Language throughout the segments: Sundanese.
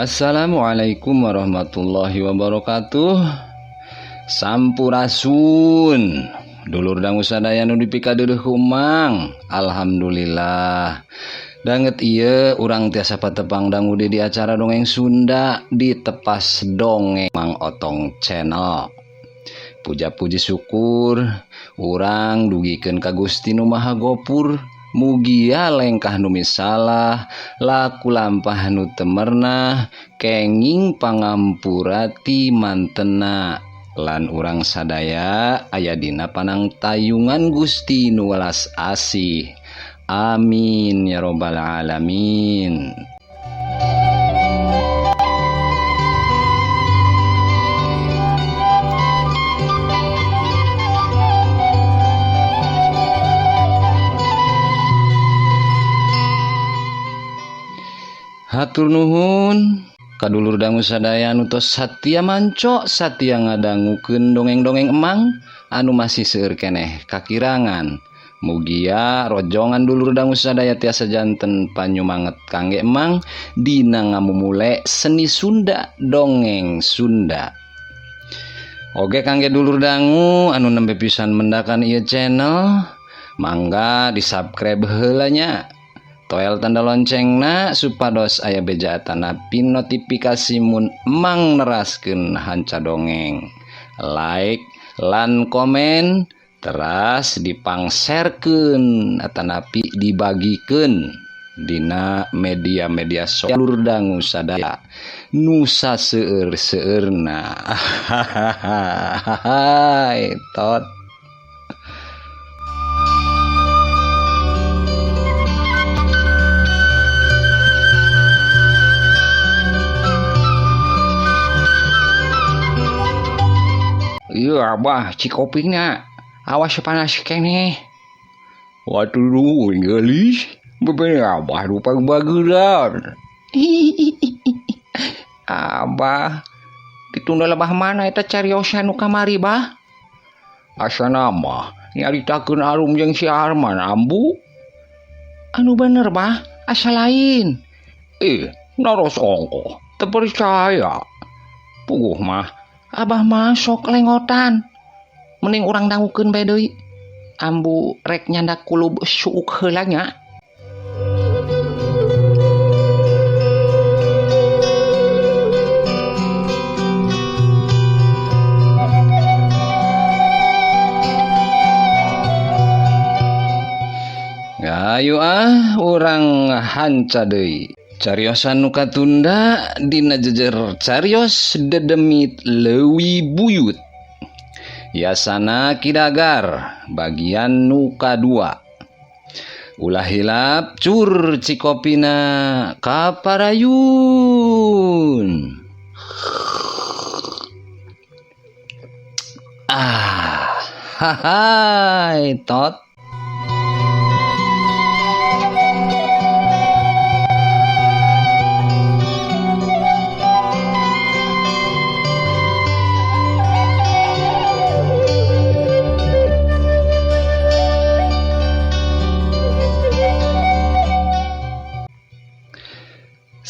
Assalamualaikum warahmatullahi wabarakatuh. Sampurasun. Dulur dangu sadaya nu dipikadeudeuh ku Mang. Alhamdulillah. Danget ieu urang tiasa patepang dangu di acara dongeng Sunda di tepas dongeng Mang Otong Channel. Puja-puji syukur urang dugikeun ka Gusti Nu Maha Gopur. Mugia lengkah nu misalah, laku lampah nu temernah, kenging pangampura ti mantena. Lan urang sadaya aya dina panangtayungan Gusti nu welas asih. Amin ya robbal alamin. Hatur nuhun kadulur dangu sadaya anu tos satia manco satia ngadangukeun dongeng-dongeng emang anu masih seueur keneh kakirangan. Mugia rojongan dulur dangu sadaya tiasa janten panyumanget kangge emang dina ngamumule seni Sunda dongeng Sunda. Oge kangge dulur dangu anu nembe pisan mendakan ieu channel, mangga di-subscribe heula nya. Toel tanda loncengna supados aya beja atanapi notifikasi mun emang neraskeun hanca dongeng. Like lan komen teras dipangserkeun atanapi dibagikeun dina media-media sosial dulur dangu sadaya nusa seueur-seueurna. Hai tot. Iya abah, cikopingna awas panas keneh. Waduh, gelis, bebener abah lupa bageran. Abah, ditunda lebah mana eta cariosan nu kamari bah? Asana mah nyaritakeun Arum jeung si Arman ambu. Anu bener bah, asa lain. Naros ongkoh, teu percaya. Puguh mah abah masuk lengotan. Mending urang dangukeun bae deui. Ambu rek nyandak kulub suuk heula nya. Ayo ah urang hanca deui. Cariosan nu katunda dina jejer carios dedemit leuwi buyut. Yasana Kidagar bagian nu kadua. Ulah hilap cur cikopina kaparayun. Ah, hai tot.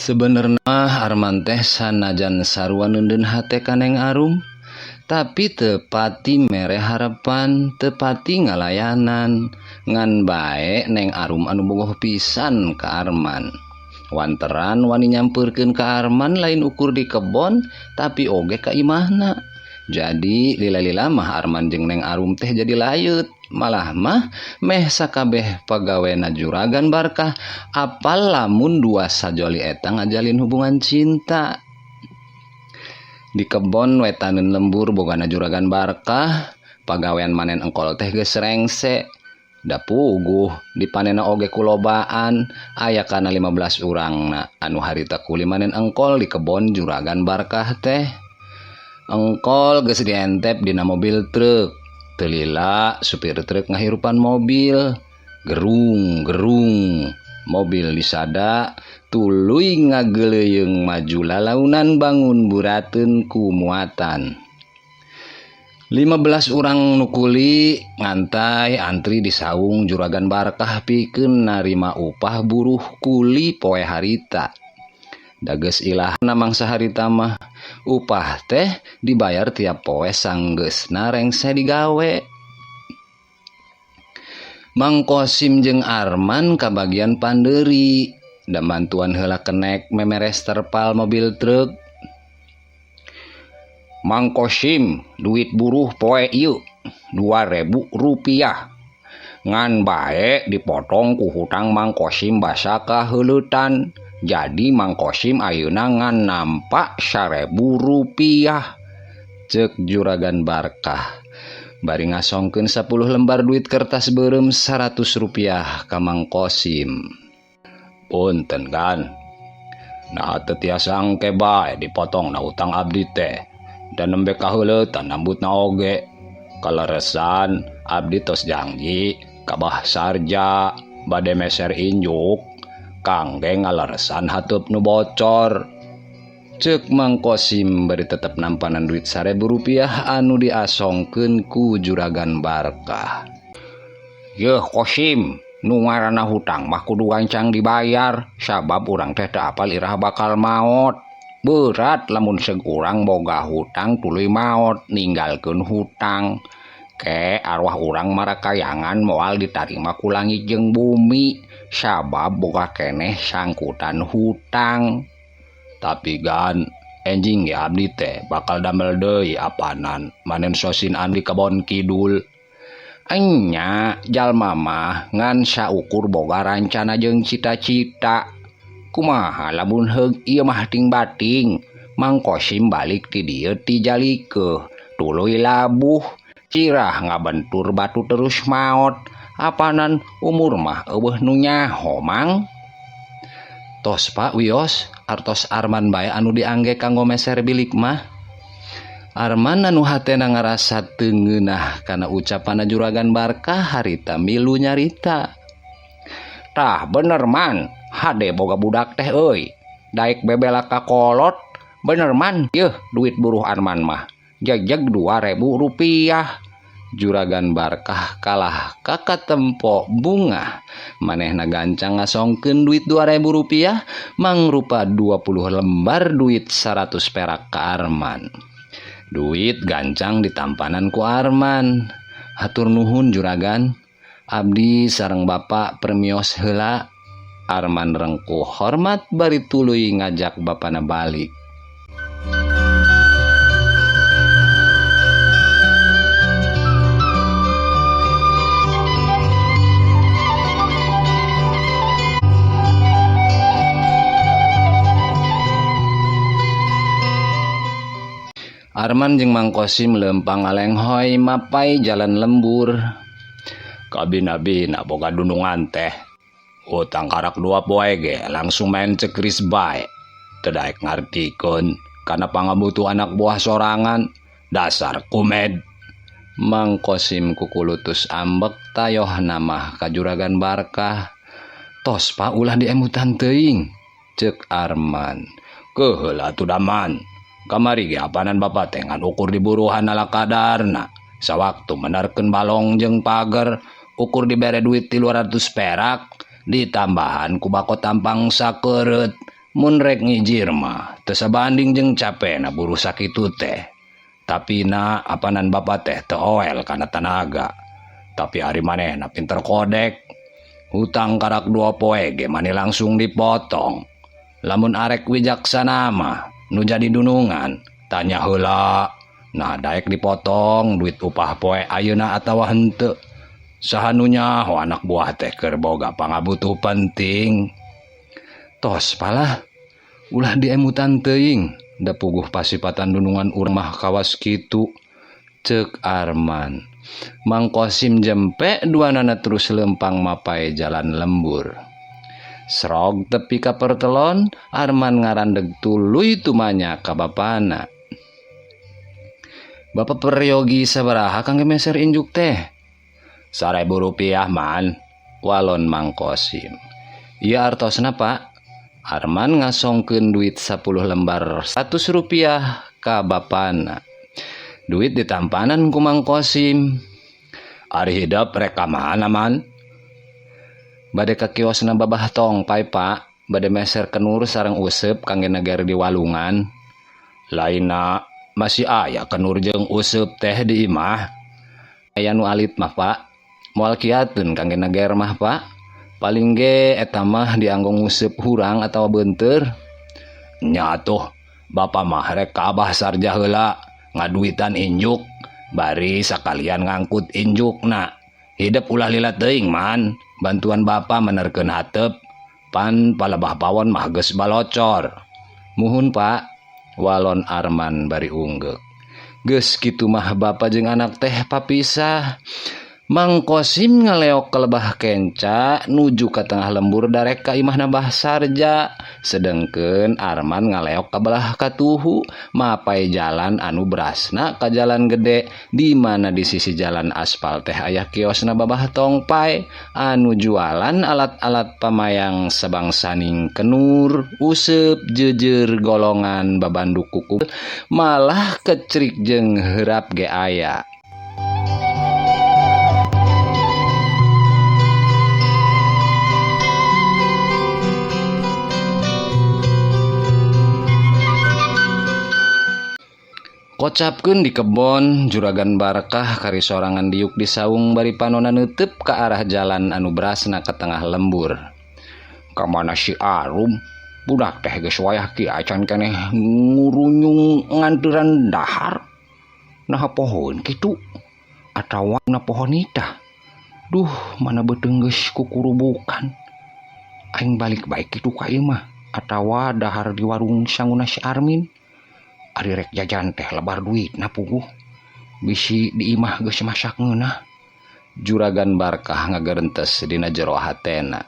Sebenerna Arman teh sanajan sarua neundeun hate ka Neng Arum, tapi tepati mere harapan, tepati ngalayanan, ngan bae Neng Arum anu bogoh pisan ka Arman. Wanteran wani nyampeurkeun ka Arman lain ukur di kebon, tapi oge ka imahna. Jadi lila-lila mah Arman jeung Neng Arum teh jadi layut. Malah mah meh sakabeh pagawena juragan Barkah apal lamun dua sajoli eta ngajalin hubungan cinta. Di kebon wetaneun lembur bogana juragan Barkah, pagawean manen engkol teh geus rengse. Da puguh dipanena oge kulobaan, aya kana 15 urangna anu harita kuli manen engkol di kebon juragan Barkah teh. Engkol geus dientep dina mobil truk. Telila supir truk ngahirupan mobil, gerung gerung mobil disada tuluy ngageleuyeung maju lalaunan bangun burateun ku muatan. 15 urang nu kuli ngantai antri di saung juragan Barkah pikeun narima upah buruh kuli poe harita. Da geus ilahna mangsa harita mah upah teh dibayar tiap poe sanggeusna rengse digawe. Mang Kosim jeung Arman kabagian pandeuri da bantuan heula kenek memeres terpal mobil truk. Mang Kosim duit buruh poe ieu 2.000 rupiah. Ngan bae dipotong ku hutang Mang Kosim basa kaheuleutan. Jadi Mang Kosim ayeuna ngan nampak 1.000 rupiah. Ceuk Juragan Barkah bari ngasongkeun 10 lembar duit kertas beureum 100 rupiah ka Mang Kosim. Punten kan. Nah teu tiasa engke bae dipotong na hutang abdi teh. Dan nembe kaheuleutan nambutna oge. Kaleresan abdi tos janji ka Bah Sarja bade meser injuk kangge ngaleresan hateup nu bocor. Ceuk Mang Kosim bari tetep nampanan duit 1.000 rupiah anu diasongkeun ku Juragan Barkah. Yeuh Kosim, nu ngaranna hutang mah kudu gancang dibayar sabab urang teh teu apal irah bakal maot. Berat lamun seug urang boga hutang tuluy maot ninggalkeun hutang. Ke arwah urang marakayangan moal ditarima ku langit jeung bumi sabab boga keneh sangkutan hutang. Tapi gan enjing ge abdi teh bakal damel deui apanan manen sosin andi kebon kidul. Enya jalma mah ngan saukur boga rancana jeung cita-cita. Kumaha lamun heug ieu mah ting bating Mang Kosim balik ti dieu ti jalikeuh tuluy labuh cirah ngabentur batu terus maot. Apanan umur mah eueuh nu nyaho Mang. Tos Pak wios artos Arman bae anu diangge kanggo meser bilik mah. Arman anu hatena ngarasa teu ngeunah kana ucapanna Juragan Barkah harita milu nyarita. Tah bener man, hade boga budak teh euy. Daek bebela ka kolot, bener man, yeuh duit buruh Arman mah. Jejeg 2.000 rupiah. Juragan Barkah kalah kakatempo bunga. Manehna gancang ngasongkeun duit 2.000 rupiah mangrupa 20 lembar duit 100 perak ka Arman. Duit gancang ditampanan ku Arman. Hatur nuhun Juragan. Abdi sareng bapak permios heula. Arman rengkuh hormat bari tuluy ngajak bapana balik. Arman jeung Mang Kosim leumpang ngalenghoy mapai jalan lembur. Kabina-bina boga dunungan teh. Utang karak 2 poe ge langsung main cekris bae. Teu daek ngartikeun kana pangabutuh anak buah sorangan. Dasar kumed. Mang Kosim kukulutus ambek tayoh namah ka Juragan Barkah. Tos pa ulah diemutan teuing, ceuk Arman. Keuheul atuh daman. Kamari ge apanan bapa teh ngan ukur diburuhan ala kadarna. Sawaktu menarkeun balong jeung pager, ukur dibere duit 300 perak, ditambahan ku bako tampang sakeureut. Mun rek ngijir mah teu sabanding jeung capena buruh sakitu teh. Tapi na apanan bapa teh teu oel kana tanaga. Tapi ari manehna pinter kodek. Hutang karak 2 poe ge mani langsung dipotong. Lamun arek wijaksana mah nu jadi dunungan tanya heula. Nah daek dipotong duit upah poe ayeuna atawa henteu. Saha nu nyaho anak buah teh keur boga pangabutuh penting. Tos palah ulah diemutan teuing da puguh pasipatan dunungan urang mah kawas kitu, ceuk Arman. Mang Kosim jempe duanana terus lempang mapai jalan lembur. Srog tepi ka pertelon, Arman ngarandeg tuluy tumanya ka bapana. Bapak peryogi sabaraha kangge meser injuk teh? 1.000 rupiah man, walon Mang Kosim. Ieu artosna Pak. Arman ngasongkeun duit 10 lembar 100 rupiah ka bapana. Duit ditampanan ku Mang Kosim. Ari hidep rek ka mana man? Bade ka kiosna babah tongpai Pak. Bade meser kenur sareng useup kangge neger di walungan. Lainna masih aya kenur jeung useup teh di imah. Aya nu alit mah Pak. Moal kiateun kangge neger mah Pak. Paling ge eta mah dianggo nguseup hurang atawa beunteur. Nya atuh, bapa mah rek ka Abah Sarja heula ngaduitan injuk bari sakalian ngangkut injukna. Hidep ulah lila teuing man, bantuan bapa menerkeun hateup. Pan palebah pawon mah geus balocor. Muhun Pak, walon Arman bari unggeuk. Geus kitu mah bapa jeung anak teh papisah. Mang Kosim ngaleok ke lebah kenca nuju ka tengah lembur darek ka imahna Bah Sarja, sedengkeun Arman ngaleok ka belah katuhu mapai jalan anu berasna ka jalan gede di mana di sisi jalan aspal teh aya kiosna Babah Tongpai anu jualan alat-alat pamayang sabangsaning kenur, useup, jeujeur, golongan, babanduk kuku, malah kecrik jeung heurap ge aya. Kocapkeun di kebon, Juragan Barkah kari sorangan diuk di saung bari panona neuteup ka arah jalan anu berasna ka tengah lembur. Kamana si Arum? Budak teh geus wayah kieu acan keneh ngurunyung nganturan dahar. Naha pohon kitu? Atawa na pohon itah? Duh, mana beuteung geus kukurubukan. Aing balik bae kitu ka imah atawa dahar di warung sanguna si Armin. Ari rek jajan teh lebar duit na puguh. Bisi di imah geus masak ngeunah. Juragan Barkah ngagerentes dina jero hatena.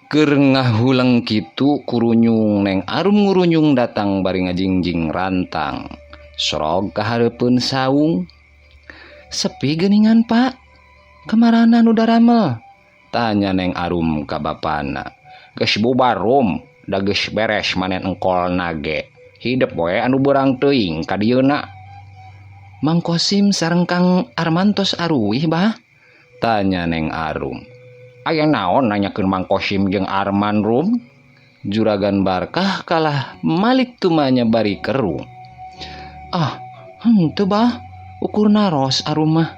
Keur ngahuleng kitu kurunyung Neng Arum ngurunyung datang bari ngajingjing rantang. Sorog ka hareupeun saung. Sepi geuningan Pak. Kamarana nu daramel? Tanya Neng Arum ka bapana. Geus bubar Rum, da geus beres manen engkol nage. Hidep we anu beurang teuing ka dieuna. Mang Kosim sareng Kang Armantos aruwih bah? Tanya Neng Arum. Aya naon nanyakeun Mang Kosim jeung Arman Rum? Juragan Barkah kalah malik tumanya bari keru. Ah, henteu bah, ukur naros Arum mah.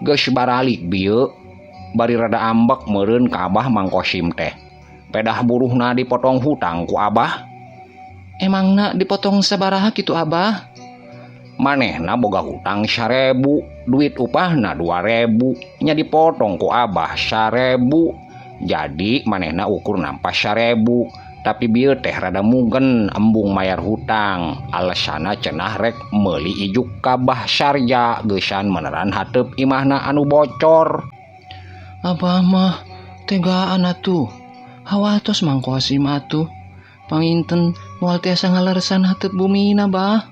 Geus baralik bieu, bari rada ambek meureun ka Abah Mang Kosim teh. Pedah buruhna dipotong hutang ku Abah. Emangna dipotong sabaraha kitu Abah? Manehna boga hutang 1000, duit upahna 2000, nya dipotong ku Abah 1000. Jadi manehna ukur nampa 1000, tapi bieu teh rada mugen embung mayar hutang. Alesana cenah rek meuli ijuk ka Bah Sarja geusan meneran hateup imahna anu bocor. Abah mah tegaan atuh. Hawatos Mang Kosim atuh. Panginten moal tiasa ngaleresan hateup bumina bah.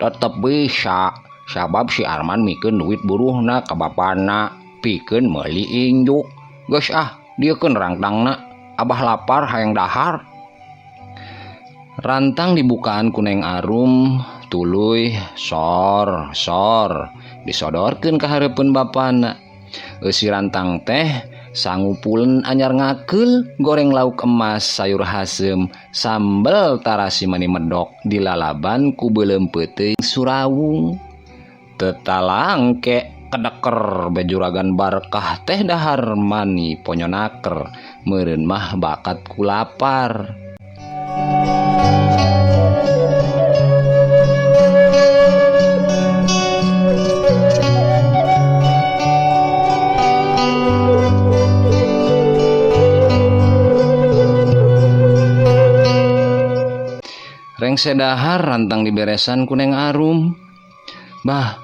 Tetep bisa, sabab si Arman mikeun duit buruhna ka bapana, pikeun meuli injuk. Geus ah, dieukeun rangtangna. Abah lapar hayang dahar. Rantang dibukaan ku Neng Arum, tuluy sor sor disodorkeun ka hareupeun bapana. Eusi rantang teh sangupulen anyar ngakeul, goreng lauk emas, sayur haseum, sambel tarasi mani medok dilalaban ku beuleum peuteung surawung. Tetalangke kedeker bejuragan Barkah teh dahar mani ponyonaker, meureun mah bakat ku lapar. Rengse dahar rantang diberesan ku Neng Arum. Bah,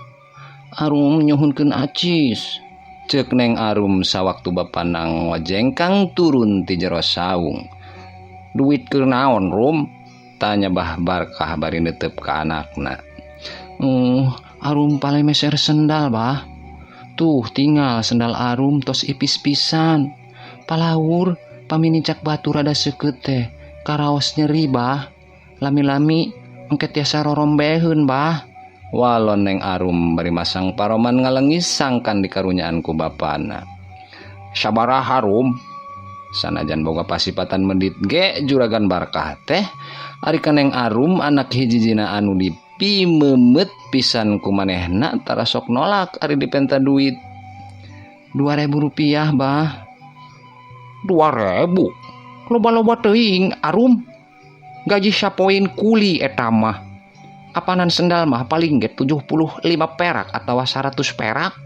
Arum nyuhunkeun acis. Ceuk Neng Arum sawaktu bapanang ngojengkang turun ti jero saung. Duit keur naon Rum? Tanya Bah Barkah bari neuteub ka anakna. Arum palai meser sendal bah. Tuh tinggal sendal Arum tos ipis pisan. Palawur paminicak batu rada seukeut teh. Karaos nyeri bah. Lami-lami engke tiasa rorombeheun bah. Walon Neng Arum bari masang paroman ngalengis sangkan dikarunyaan ku bapana. Sabaraha Rum? Sanajan boga pasipatan medit ge Juragan Barkah teh ari ka Neng Arum anak hiji-jina anu dipimemet pisan ku manehna tara sok nolak ari dipenta duit. 2.000 rupiah bah. 2.000. Loba-loba teuing Arum. Gaji sapoin kuli eta mah. Apanan sendal mah paling ge 75 perak atawa 100 perak.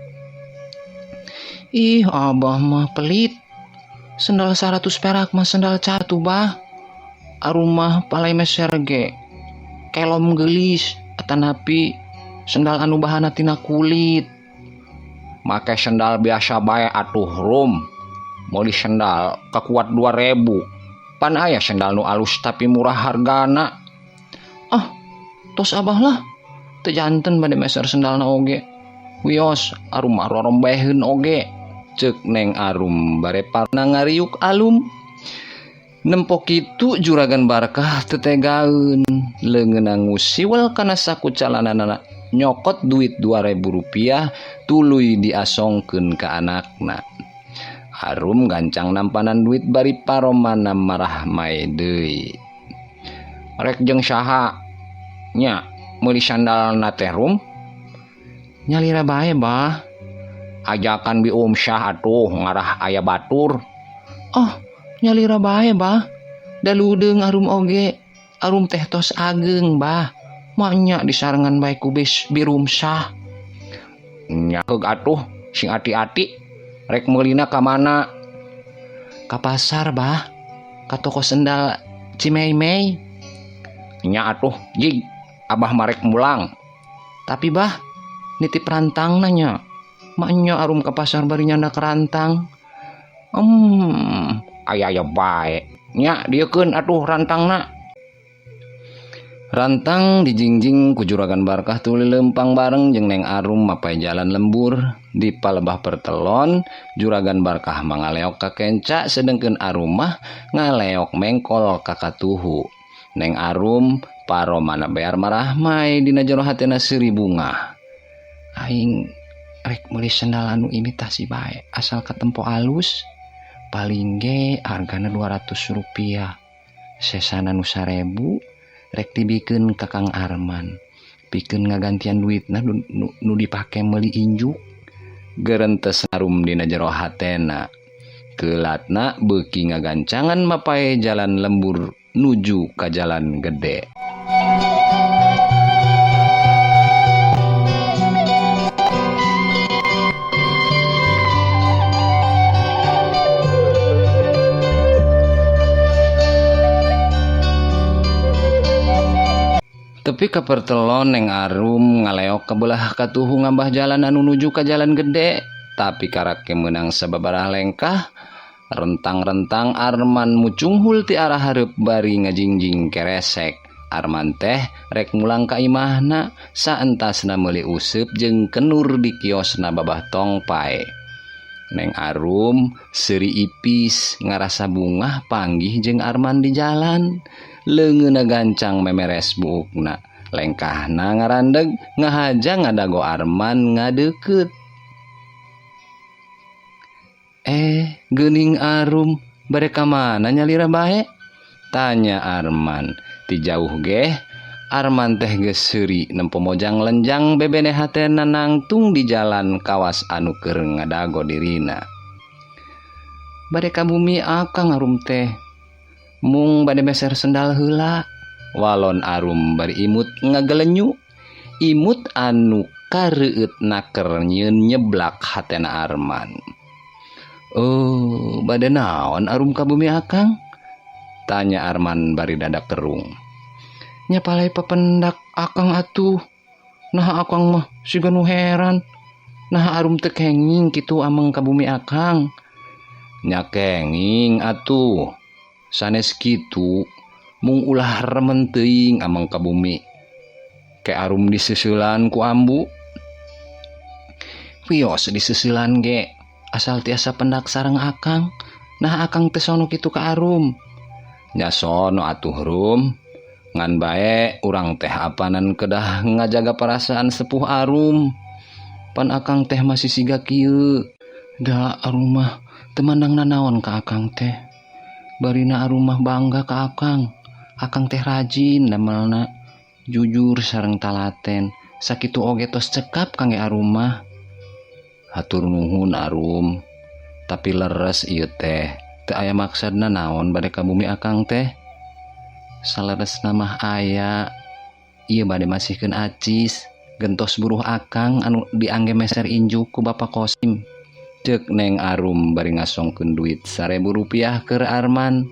Ih, abah mah pelit. Sendal 100 perak mah sendal catu bah. Arum mah palai meser ge kelom geulis atanapi sendal anu bahana tina kulit. Make sendal biasa bae atuh Rum. Meuli sendal kakuat 2.000. Pan aya sendal nu alus tapi murah hargana. Ah, tos abah lah. Teu janten bade meser sendalna oge. Wios, Arum mah rorombeheun oge. Ceuk Neng Arum bare parna ngariuk alum. Nempo kitu Juragan Barkah tetegaeun, leungeunna ngusiwel kana saku calanana nyokot duit 2.000 rupiah tuluy diasongkeun ka anakna. Arum gancang nampanan duit bari paromana marah mae deui. Rek jeung saha nya meuli sandalna teh Rum? Nyalira bae bah. Ajakan bi Umsyah atuh ngarah aya batur. Oh, nyalira bae bah. Da ludeung Arum oge. Arum teh tos ageng bah. Manya disarengan bae ku Birumsah. Nya heug atuh sing ati-ati. Rek meulina ka mana? Ka pasar bah. Ka toko sendal Cimeimei. Nya atuh jig abah marek mulang. Tapi bah nitip rantang nanya. Maknya Arum ke pasar bari nyanda kerantang. Aya-aya bae. Nya dieukeun atuh rantangna. Rantang dijingjing ku Juragan Barkah tuluy lempang bareng jeung Neng Arum mapai jalan lembur. Di palebah pertelon Juragan Barkah mangaleok ka kenca sedengkeun Arum mah ngaleok mengkol ka katuhu. Neng Arum paromana bear marahmai dina jero hatena seuri bungah. Aing rek meuli sendal anu imitasi bae asal katempo alus. Paling ge hargana 200 rupiah. Sesana nu 1.000 rek dibikeun ka Kang Arman. Pikeun ngagantian duitna nu dipake meuli injuk. Gerentes Arum dina jero hatena. Keulatna beuki ngagancangan mapae jalan lembur nuju ka jalan gede. Tepi ka pertelon Neng Arum ngaleok ka belah katuhu ngambah jalan anu nuju ka jalan gede. Tapi karake meunang sababaraha lengkah, rentang-rentang Arman mucunghul ti arah hareup bari ngajingjing keresek. Arman teh rek mulang ka imahna saentasna meuli useup jeung kenur di kiosna babah tongpai. Neng Arum seuri ipis ngarasa bungah panggih jeung Arman di jalan. Leungeunna gancang memeres buukna, lengkahna ngarandeg ngahaja ngadago Arman ngadeukeut. Geuning Arum bade ka mana nyalira bae? Tanya Arman. Ti jauh geh Arman teh geus seuri nempo mojang lenjang bebene hatena nangtung di jalan kawas anu keur ngadago dirina. Bade ka bumi akang Arum teh. Mung bade meser sendal heula. Walon Arum bari imut ngagelenyu. Imut anu kareueut naker nyieun nyeblak hatena Arman. Oh, bade naon Arum ka bumi akang? Tanya Arman bari dada kerung. Nya palai papendak akang atuh. Nah akang mah siga nu heran. Nah Arum teu kenging kitu ameng ka bumi akang. Nya kenging atuh. Sanes kitu mung ulah remen teuing ameng ka bumi. Ke Arum diseuselan ku ambu. Wios diseuselan ge asal tiasa pendak sareng akang. Nah akang teh sono kitu ka Arum. Nya sono atuh Rum. Ngan bae urang teh apanan kedah ngajaga perasaan sepuh Arum. Pan akang teh masih siga kieu. Da Arum mah teu mandang nanaon ka akang teh. Barina Arum mah bangga ka Akang. Akang teh rajin damelna, jujur sareng talaten. Sakitu oge tos cekap kangge Arum mah. Hatur nuhun Arum, tapi leres ieu teh teu aya maksadna naon bade ka bumi Akang teh. Saleresna mah aya, ieu bade masihkeun acis gentos buruh Akang anu diangge meser injuk ku Bapak Kosim. Ceuk Neng Arum bari ngasongkeun duit 1.000 rupiah keur Arman.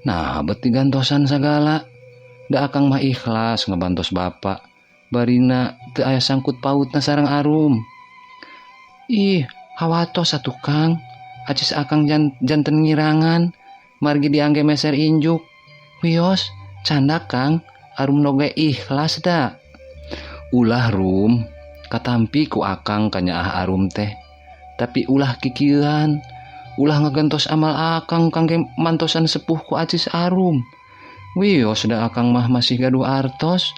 Nah, bet digantosan sagala. Da Akang mah ikhlas ngebantos bapak. Barina teu aya sangkut pautna sareng Arum. Ih, hawatos atuh Kang. Acis Akang janten ngirangan margi diangge meser injuk. Wios, candak Kang, Arum noge ikhlas da. Ulah Rum, katampi ku Akang kanyaah Arum teh. Tapi ulah kikieuan, ulah ngagentos amal Akang kangge mantosan sepuh ku acis Arum. Wios da Akang mah masih gaduh artos.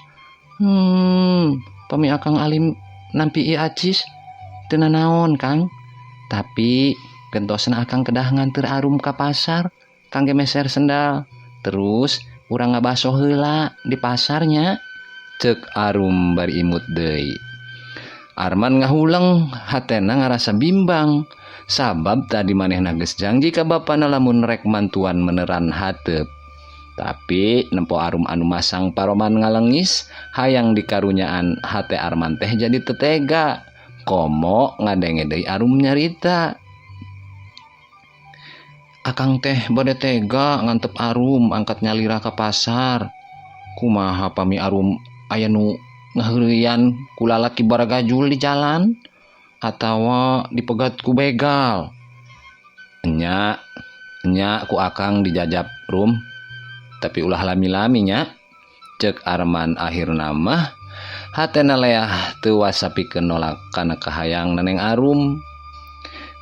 Pami Akang alim nampi ieu acis teu nanaon Kang. Tapi gentosna Akang kedah nganter Arum ka pasar kangge meser sendal. Terus urang ngabaso heula di pasarnya. Ceuk Arum bari imut deui. Arman ngahuleng, hatena ngarasa bimbang. Sabab tadi manehna geus janji ka bapana lamun rek mantuan meneran hateup. Tapi nempo Arum anu masang paroman ngalengis, hayang dikarunyaan hate Arman teh jadi tetega. Komo ngadenge deui Arum nyarita. Akang teh bade tega ngantep Arum angkat nyalira ka pasar. Kumaha pami Arum aya nu ngaheureuyan ku lalaki baragajul di jalan atawa dipegat ku begal. Enya, enya ku Akang dijajab Rum. Tapi ulah lami-lami nya. Ceuk Arman akhirna mah hatena leah teu wasa pikeun nolak kana kahayang Neng Arum.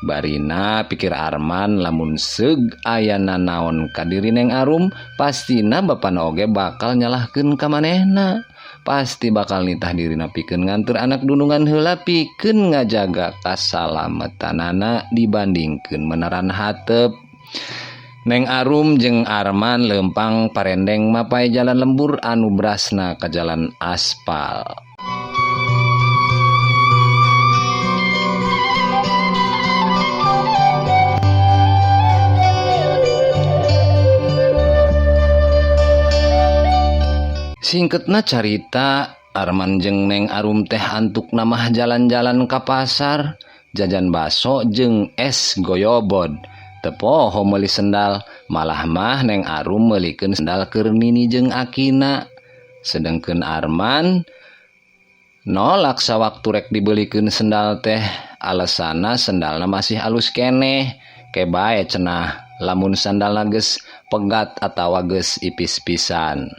Barina pikir Arman lamun seug aya nanaon ka diri Neng Arum, pastina bapana oge bakal nyalahkeun ka manehna. Pasti bakal nitah dirina pikeun nganter anak dunungan heula pikeun ngajaga kasalamatanana dibandingkeun meneran hateup. Neng Arum jeung Arman lempang parendeng mapai jalan lembur anu brasna ka jalan aspal. Singketna carita, Arman jeung Neng Arum teh antuk namah jalan-jalan ka pasar, jajan baso jeung es goyobod. Teu poho meuli sendal, malah mah Neng Arum meulikeun sendal keur nini jeung akina. Sedengkeun Arman nolak sawaktu rek dibelikeun sendal teh, alesana sendalna masih alus keneh. Ke bae cenah lamun sandalna geus pegat atawa geus ipis pisan.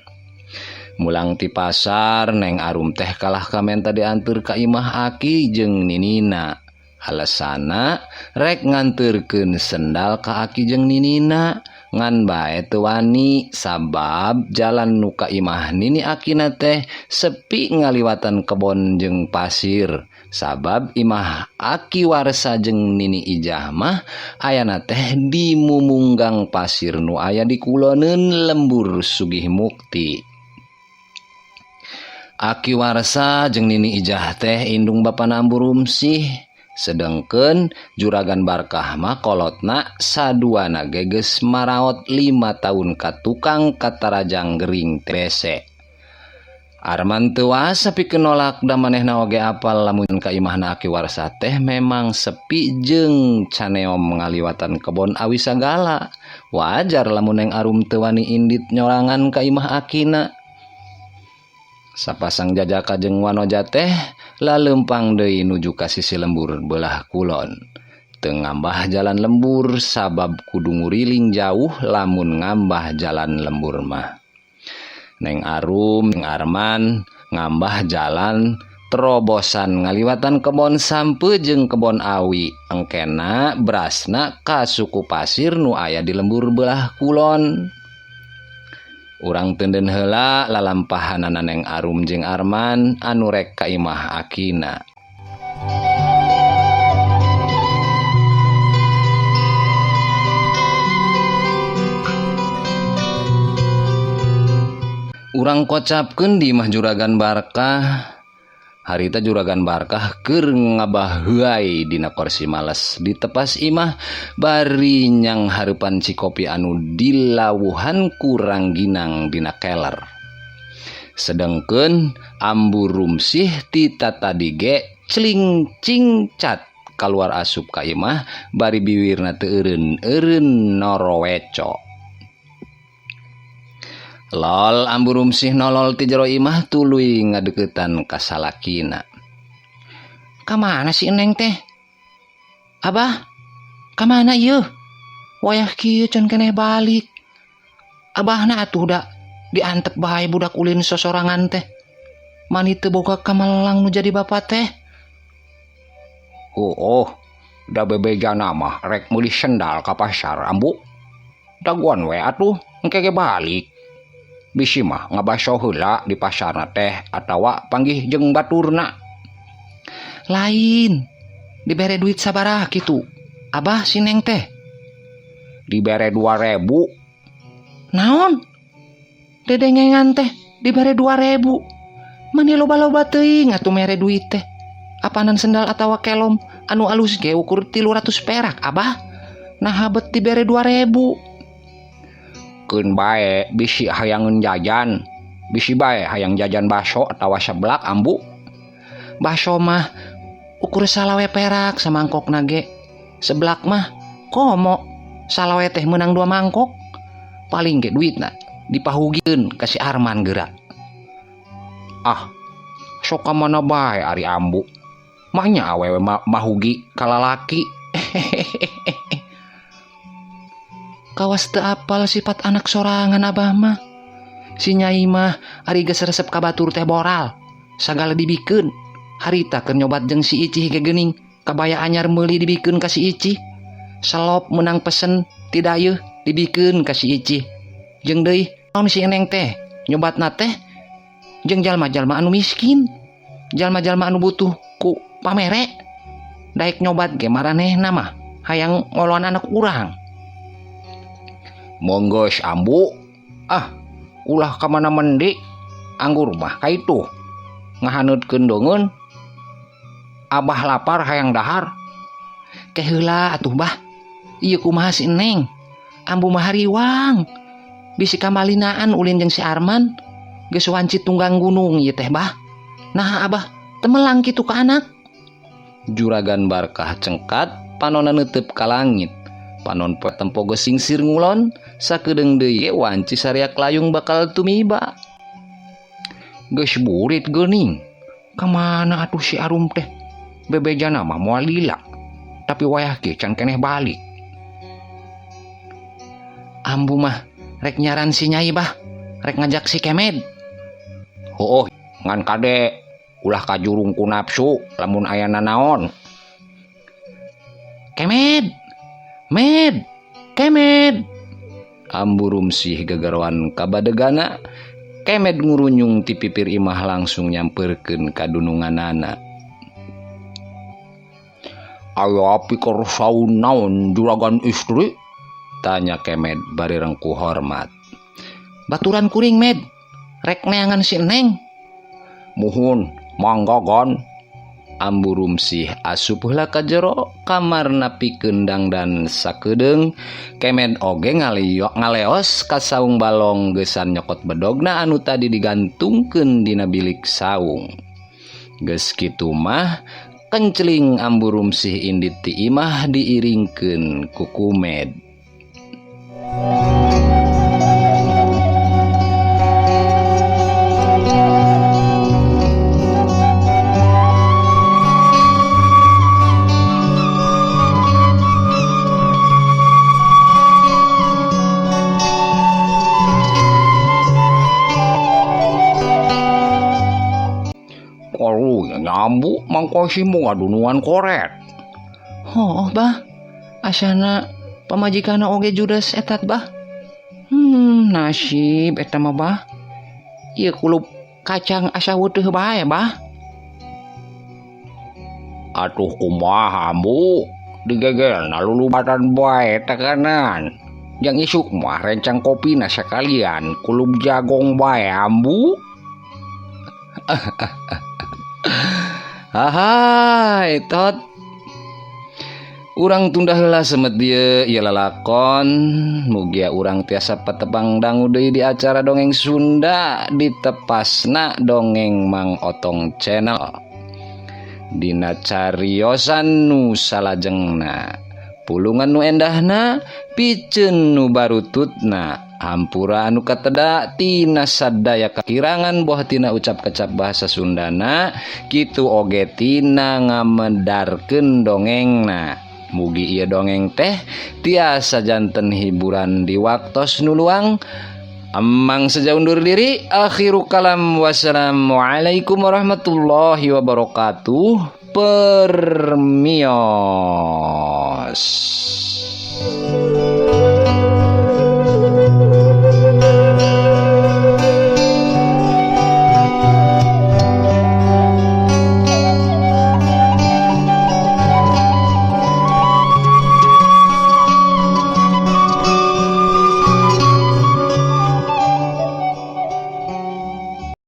Mulang ti pasar, Neng Arum teh kalah kamenta dianteur ka imah aki jeung ninina. Alesana rek nganteurkeun sendal ka aki jeung ninina, ngan bae teu wani sabab jalan nu ka imah nini akina teh sepi ngaliwatan kebon jeung pasir. Sabab imah aki Warsa jeung nini Ijah mah ayana teh di mumunggang pasir nu aya di kuloneun lembur Sugih Mukti. Aki Warsa jeung nini Ijah teh indung bapana Ambu Rumsih, sedengkeun Juragan Barkah mah kolotna saduana ge geus maraot 5 tahun ka tukang katarajang gering trese. Arman teu wasa pikeun nolak da manehna oge apal lamun ka imahna Aki Warsa teh memang sepi jeung caneom ngaliwatan kebon awi sagala. Wajar lamun Neng Arum teu wani indit nyorangan ka imah akina. Sapasang jajaka jeung wanoja teh lalempang deui nuju ka sisi lembur belah kulon. Teu ngambah jalan lembur sabab kudu nguriling jauh lamun ngambah jalan lembur mah. Neng Arum jeung Arman ngambah jalan terobosan ngaliwatan kebon sampe jeung kebon awi. Engkena brasna ka suku pasir nu aya di lembur belah kulon. Urang teunden heula lalampahanana Neng Arum jeung Arman anu rek ka imah akina. Urang kocapkeun di imah Juragan Barkah. Harita Juragan Barkah keur ngabaheuay dina korsi males di tepas imah bari nyang hareupan cikopi anu dilawuhan ku rangginang dina keler. Sedengkeun Ambu Rumsih ti tatadi ge cling cing cat kaluar asup ka imah bari biwirna teu eureun-eureun noroweco. Lol Ambu Rumsih nolol ti jero imah tuluy ngadeukeutan ka salakina. Ka mana si Eneng teh? Abah, ka mana ieu? Wayah kieu can keneh balik. Abahna atuh da diantep bae budak ulin sosorangan teh. Mani teu boga kamelang nu jadi bapa teh. Oh, da bebejana mah rek meuli sendal ka pasar Ambu. Daguan we atuh engke ge balik. Bisi mah ngabaso heula di pasarna teh atawa panggih jeung baturna. Lain, dibere duit sabaraha kitu. Abah si Neng teh dibere 2.000. Naon? Dedengengan teh dibere 2.000. Mani loba-loba teuing atuh mere duit teh. Apanan sendal atawa kelom anu alus ge ukur 300 perak Abah. Naha bet dibere 2.000. Keun bae bisi hayangeun jajan. Bisi bae hayang jajan baso atawa seblak Ambu. Baso mah ukur salawe perak samangkokna ge. Seblak mah komo salawe teh meunang 2 mangkok. Paling ge duitna dipahugieun ka si Arman geura. Ah, sok ka mana bae ari Ambu. Mah nya awewe mahugi ka lalaki. Kawas teu apal sifat anak sorangan Abah mah. Si Nyai mah ari geus resep ka batur teh boral. Sagala dibikeun. Harita keur nyobat jeung si Icih ge geuning. Kabaya anyar meuli dibikeun ka si Icih. Selop meunang pesen ti dayeuh dibikeun ka si Icih. Jeung deui naon si Eneng teh nyobatna teh jeung jalma-jalma anu miskin. Jalma-jalma anu butuh ku pamere. Daek nyobat ge maranehna mah hayang ngoloan anak urang. Monggos Ambu, ah ulah ka mana mendi anggur mah kaitu ngahaneutkeun deungeun. Abah lapar hayang dahar. Ke heula atuh bah. Ieu kumaha si Neng? Ambu mah hariwang. Bisi kamalinaan ulin jeung si Arman. Geus wanci tunggang gunung ieu teh bah. Nah Abah temelang kitu ka anak. Juragan Barkah cengkat panonna neuteub ka langit. Panon poe tempo geus singsir ngulon, sakedeung deui wanci sariak layung bakal tumiba. Geus burit geuning. Ka mana atuh si Arum teh? Bebejana mah moal lila. Tapi wayah ge can keneh balik. Ambu mah rek nyaran si Nyai bah, rek ngajak si Kemed. Hooh, ngan kade ulah kajurung ku nafsu lamun aya nanaon. Kemed. Med, Kemed. Ambu Rumsih gegeroan kabadegana. Kemed ngurunyung ti pipir imah langsung nyamperkeun ka dununganana. Aya pikir saun naon juragan istri? Tanya Kemed bari rengkuh hormat. Baturan kuring Med, rek neangan si Neng. Muhun, mangga gon. Ambu Rumsih asup heula ka jero kamarna pikeun dangdan sakedeung. Kemed oge ngaleos ka saung balong geusan nyokot bedogna anu tadi digantungkeun dina bilik saung. Geus kitu mah kenceling Ambu Rumsih indit ti imah diiringkeun ku Kumed. Nyambu mangkosimu ngadunuan koret. Oh bah, asana pamajikana oge judes etat bah. Nasib eta mah bah. Ieu kulup kacang asa weutuh bae bah. Atuh kumaha ambu, digegelna lulubatan bae tekanan. Jang isuk mah rencang kopina sakalian kulub jagong bae ambu. Hai tot. Urang tunda heula semet dieu ieu lalakon, mugia urang tiasa patepang dangu deui di acara dongeng Sunda ditepasna Dongeng Mang Otong Channel. Dina cariosan nu salajengna, pulungan nu endahna, piceun nu barututna, hampura anu kateda tina sadaya kakirangan boh tina ucap kecap bahasa Sundana, kitu oge tina ngamedarkeun dongengna. Mugi ieu dongeng teh tiasa janten hiburan di waktos nu luang. Amang seja undur diri, akhiru kalam, wassalamualaikum warahmatullahi wabarakatuh. Permios.